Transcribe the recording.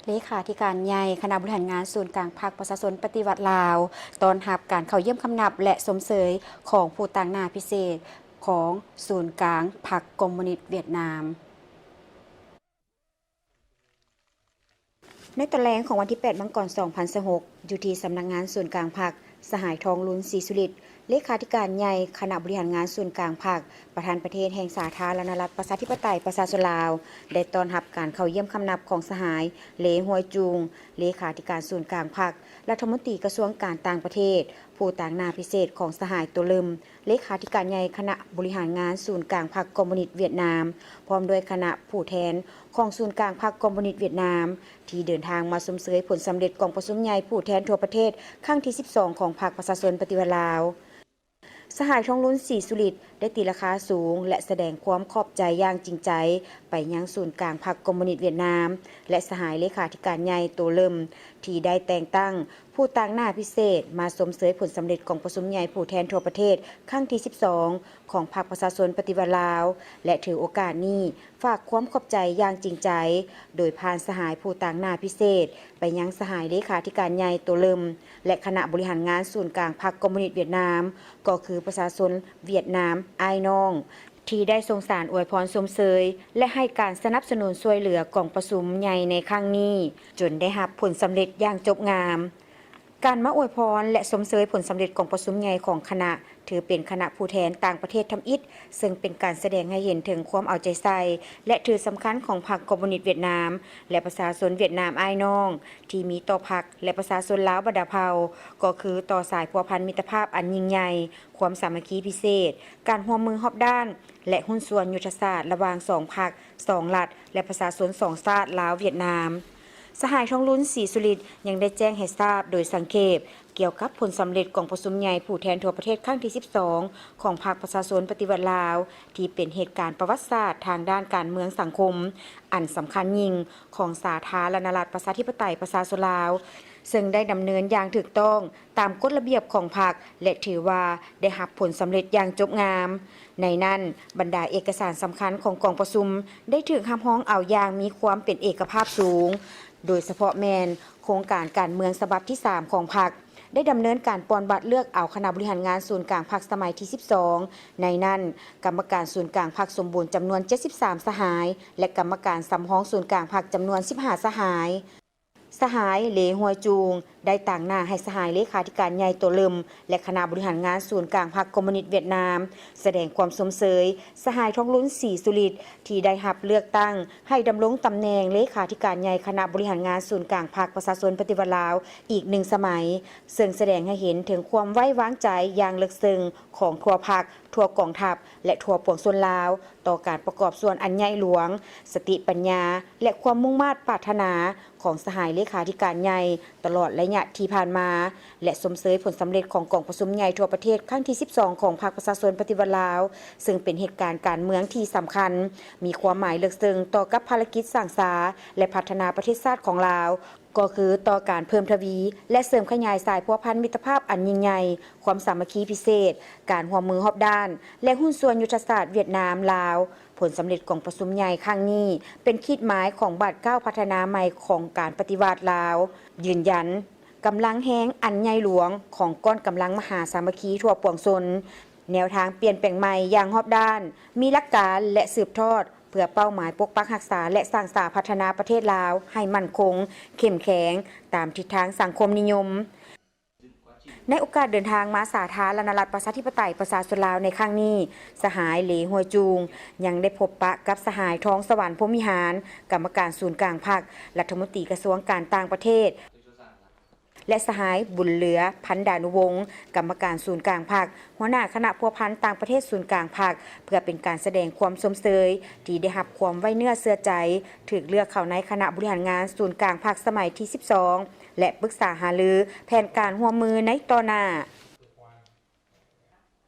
ເລຂາທິການໃຫຍ່ຄະນະບໍລິຫານງານສູນກາງພັກປະຊາຊົນປະຕິວັດລາວ ຕ້ອນຮັບການເຂົ້າຢ້ຽມຄຳນັບ ແລະ ຊົມເຊີຍຂອງຜູ້ຕາງໜ້າພິເສດຂອງສູນກາງພັກຄອມມູນິດຫວຽດນາມ. ໃນຕອນແລງຂອງວັນທີແປດ ມັງກອນ ສອງພັນຊາວຫົກ ຢູ່ທີ່ສຳນັກງານສູນກາງພັກ, ສະຫາຍ ທອງລຸນ ສີສຸລິດ ເລຂາທິການໃຫຍ່ຄະນະບໍລິຫານງານສູນກາງພັກ, ປະທານປະເທດແຫ່ງສາທາລະນະລັດ ປະຊາທິປະໄຕ ປະຊາຊົນລາວ ໄດ້ຕ້ອນຮັບການເຂົ້າຢ້ຽມຄຳນັບຂອງສະຫາຍ ເລ ຮວຍຈູງ ເລຂາທິການສູນກາງພັກ, ລັດຖະມົນຕີກະຊວງການຕ່າງປະເທດ, ຜູ້ຕາງໜ້າພິເສດຂອງສະຫາຍ ໂຕເລິມ ເລຂາທິການໃຫຍ່ຄະນະບໍລິຫານງານສູນກາງພັກຄອມມູນິດຫວຽດນາມ, ພ້ອມດ້ວຍຄະນະຜູ້ແທນຂອງສູນກາງພັກຄອມມູນິດຫວຽດນາມ ທີ່ເດີນທາງມາຊົມເຊີຍຜົນສຳເລັດກອງປະຊຸມໃຫຍ່ຜູ້ແທນທົ່ວປະເທດຄັ້ງທີສິບສອງ ຂອງພັກປະຊາຊົນປະຕິວັດລາວ. ສະຫາຍ ທອງລຸນ ສີສຸລິດ ໄດ້ຕີລາຄາສູງ ແລະ ສະແດງຄວາມຂອບໃຈຢ່າງຈິງໃຈໄປຍັງສູນກາງພັກຄອມມູນິດຫວຽດນາມ ແລະ ສະຫາຍເລຂາທິການໃຫຍ່ ໂຕເລິມ ທີ່ໄດ້ແຕ່ງຕັ້ງຜູ້ຕາງໜ້າພິເສດມາຊົມເຊີຍຜົນສຳເລັດກອງປະຊຸມໃຫຍ່ຜູ້ແທນທົ່ວປະເທດຄັ້ງທີສິບສອງ ຂອງພັກປະຊາຊົນປະຕິວັດລາວ ແລະ ຖືໂອກາດນີ້ ຝາກຄວາມຂອບໃຈຢ່າງຈິງໃຈ ໂດຍຜ່ານສະຫາຍຜູ້ຕາງໜ້າພິເສດໄປຍັງສະຫາຍເລຂາທິການໃຫຍ່ ໂຕເລິມ ແລະ ຄະນະບໍລິຫານງານສູນກາງພັກຄອມມູນິດຫວຽດນາມ ກໍຄືປະຊາຊົນຫວຽດນາມອ້າຍນ້ອງ ທີ່ໄດ້ສົ່ງສານອວຍພອນຊົມເຊີຍ ແລະ ໃຫ້ການສະໜັບສະໜູນຊ່ວຍເຫຼືອກອງປະຊຸມໃຫຍ່ໃນຄັ້ງນີ້ ຈົນໄດ້ຮັບຜົນສຳເລັດຢ່າງຈົບງາມ. ການມາອວຍພອນ ແລະ ຊົມເຊີຍຜົນສຳເລັດກອງປະຊຸມໃຫຍ່ຂອງຄະນະ ຖືເປັນຄະນະຜູ້ແທນຕ່າງປະເທດທຳອິດ, ເຊິ່ງເປັນການສະແດງໃຫ້ເຫັນເຖິງຄວາມເອົາໃຈໃສ່ ແລະ ຖືສຳຄັນຂອງພັກຄອມມູນິດຫວຽດນາມ ແລະ ປະຊາຊົນຫວຽດນາມອ້າຍນ້ອງ ທີ່ມີຕໍ່ພັກ ແລະ ປະຊາຊົນລາວບັນດາເຜົ່າ, ກໍຄືຕໍ່ສາຍພົວພັນມິດຕະພາບອັນຍິ່ງໃຫຍ່, ຄວາມສາມັກຄີພິເສດ, ການຮ່ວມມືຮອບດ້ານ ແລະ ຫຸ້ນສ່ວນຍຸດທະສາດລະຫວ່າງສອງພັກ, ສອງລັດ ແລະ ປະຊາຊົນສອງຊາດ ລາວ-ຫວຽດນາມ. ສະຫາຍ ທອງລຸນ ສີສຸລິດ ຍັງໄດ້ແຈ້ງໃຫ້ຊາບໂດຍສັງເຂບ ກ່ຽວກັບຜົນສຳເລັດກອງປະຊຸມໃຫຍ່ຜູ້ແທນທົ່ວປະເທດຄັ້ງທີສິບສອງ ຂອງພັກປະຊາຊົນປະຕິວັດລາວ ທີ່ເປັນເຫດການປະຫວັດສາດທາງດ້ານການເມືອງສັງຄົມ ອັນສຳຄັນຍິ່ງຂອງສາທາລະນະລັດ ປະຊາທິປະໄຕ ປະຊາຊົນລາວ, ເຊິ່ງໄດ້ດຳເນີນຢ່າງຖືກຕ້ອງຕາມກົດລະບຽບຂອງພັກ ແລະ ຖືວ່າໄດ້ຮັບຜົນສຳເລັດຢ່າງຈົບງາມ. ໃນນັ້ນ, ບັນດາເອກະສານສຳຄັນຂອງກອງປະຊຸມ ໄດ້ຖືກຮັບຮອງເອົາຢ່າງມີຄວາມເປັນເອກະພາບສູງ, ໂດຍສະເພາະແມ່ນໂຄງການການເມືອງສະບັບທີສາມຂອງພັກ ໄດ້ດຳເນີນການປ່ອນບັດເລືອກເອົາຄະນະບໍລິຫານງານສູນກາງພັກສະໄໝທີສິບສອງ, ໃນນັ້ນ ກຳມະການສູນກາງພັກສົມບູນຈຳນວນເຈັດສິບສາມສະຫາຍ ແລະ ກຳມະການສຳຮອງສູນກາງພັກຈຳນວນສິບຫ້າສະຫາຍ. ສະຫາຍ ເລ ຮວຍຈູງ ໄດ້ຕາງໜ້າໃຫ້ສະຫາຍເລຂາທິການໃຫຍ່ ໂຕເລິມ ແລະ ຄະນະບໍລິຫານງານສູນກາງພັກຄອມມູນິດຫວຽດນາມ ສະແດງຄວາມຊົມເຊີຍສະຫາຍ ທອງລຸນ ສີສຸລິດ ທີ່ໄດ້ຮັບເລືອກຕັ້ງໃຫ້ດຳລົງຕຳແໜ່ງເລຂາທິການໃຫຍ່ຄະນະບໍລິຫານງານສູນກາງພັກປະຊາຊົນປະຕິວັດລາວອີກໜຶ່ງສະໄໝ, ເຊິ່ງສະແດງໃຫ້ເຫັນເຖິງຄວາມໄວ້ວາງໃຈຢ່າງເລິກເຊິ່ງຂອງທົ່ວພັກ, ທົ່ວກອງທັບ ແລະ ທົ່ວປວງຊົນລາວ ຕໍ່ການປະກອບສ່ວນອັນໃຫຍ່ຫຼວງ, ສະຕິປັນຍາ ແລະ ຄວາມມຸ່ງມາດປາດຖະໜາ ຂອງສະຫາຍເລຂາທິການໃຫຍ່ຕະຫຼອດໄລຍະທີ່ຜ່ານມາ ແລະ ຊົມເຊີຍຜົນສຳເລັດຂອງກອງປະຊຸມໃຫຍ່ທົ່ວປະເທດຄັ້ງທີສິບສອງ ຂອງພັກປະຊາຊົນປະຕິວັດລາວ, ເຊິ່ງເປັນເຫດການການເມືອງທີ່ສຳຄັນ, ມີຄວາມໝາຍເລິກເຊິ່ງຕໍ່ກັບພາລະກິດສ້າງສາ ແລະ ພັດທະນາປະເທດຊາດຂອງລາວ, ກໍຄືຕໍ່ການເພີ່ມທະວີ ແລະ ເສີມຂະຫຍາຍສາຍພົວພັນມິດຕະພາບອັນຍິ່ງໃຫຍ່, ຄວາມສາມັກຄີພິເສດ, ການຮ່ວມມືຮອບດ້ານ ແລະ ຫຸ້ນສ່ວນຍຸດທະສາດຫວຽດນາມລາວ. ຜົນສຳເລັດກອງປະຊຸມໃຫຍ່ຄັ້ງນີ້ ເປັນຂີດໝາຍຂອງບາດກ້າວພັດທະນາໃໝ່ຂອງການປະຕິວັດລາວ, ຢືນຢັນກຳລັງແຮງອັນໃຫຍ່ຫຼວງຂອງກ້ອນກຳລັງມະຫາສາມັກຄີທົ່ວປວງຊົນ, ແນວທາງປ່ຽນແປງໃໝ່ຢ່າງຮອບດ້ານ, ມີຫຼັກການ ແລະ ສືບທອດ ເພື່ອເປົ້າໝາຍປົກປັກຮັກສາ ແລະ ສ້າງສາພັດທະນາປະເທດລາວໃຫ້ໝັ້ນຄົງ, ເຂັ້ມແຂງ ຕາມທິດທາງສັງຄົມນິຍົມ. ໃນໂອກາດເດີນທາງມາສາທາລະນະລັດ ປະຊາທິປະໄຕ ປະຊາຊົນລາວໃນຄັ້ງນີ້, ສະຫາຍ ເລ ຮວຍຈູງ ຍັງໄດ້ພົບປະກັບສະຫາຍ ທອງສະຫວັນ ພົມວິຫານ ກຳມະການສູນກາງພັກ, ລັດຖະມົນຕີກະຊວງການຕ່າງປະເທດ ແລະ ສະຫາຍ ບຸນເຫຼືອ ພັນດານຸວົງ ກຳມະການສູນກາງພັກ, ຫົວໜ້າຄະນະພົວພັນຕ່າງປະເທດສູນກາງພັກ, ເພື່ອເປັນການສະແດງຄວາມຊົມເຊີຍທີ່ໄດ້ຮັບຄວາມໄວ້ເນື້ອເຊື່ອໃຈ, ຖືກເລືອກເຂົ້າໃນຄະນະບໍລິຫານງານສູນກາງພັກສະໄໝທີສິບສອງ ແລະ ປຶກສາຫາລືແຜນການຮ່ວມມືໃນຕໍ່ໜ້າ.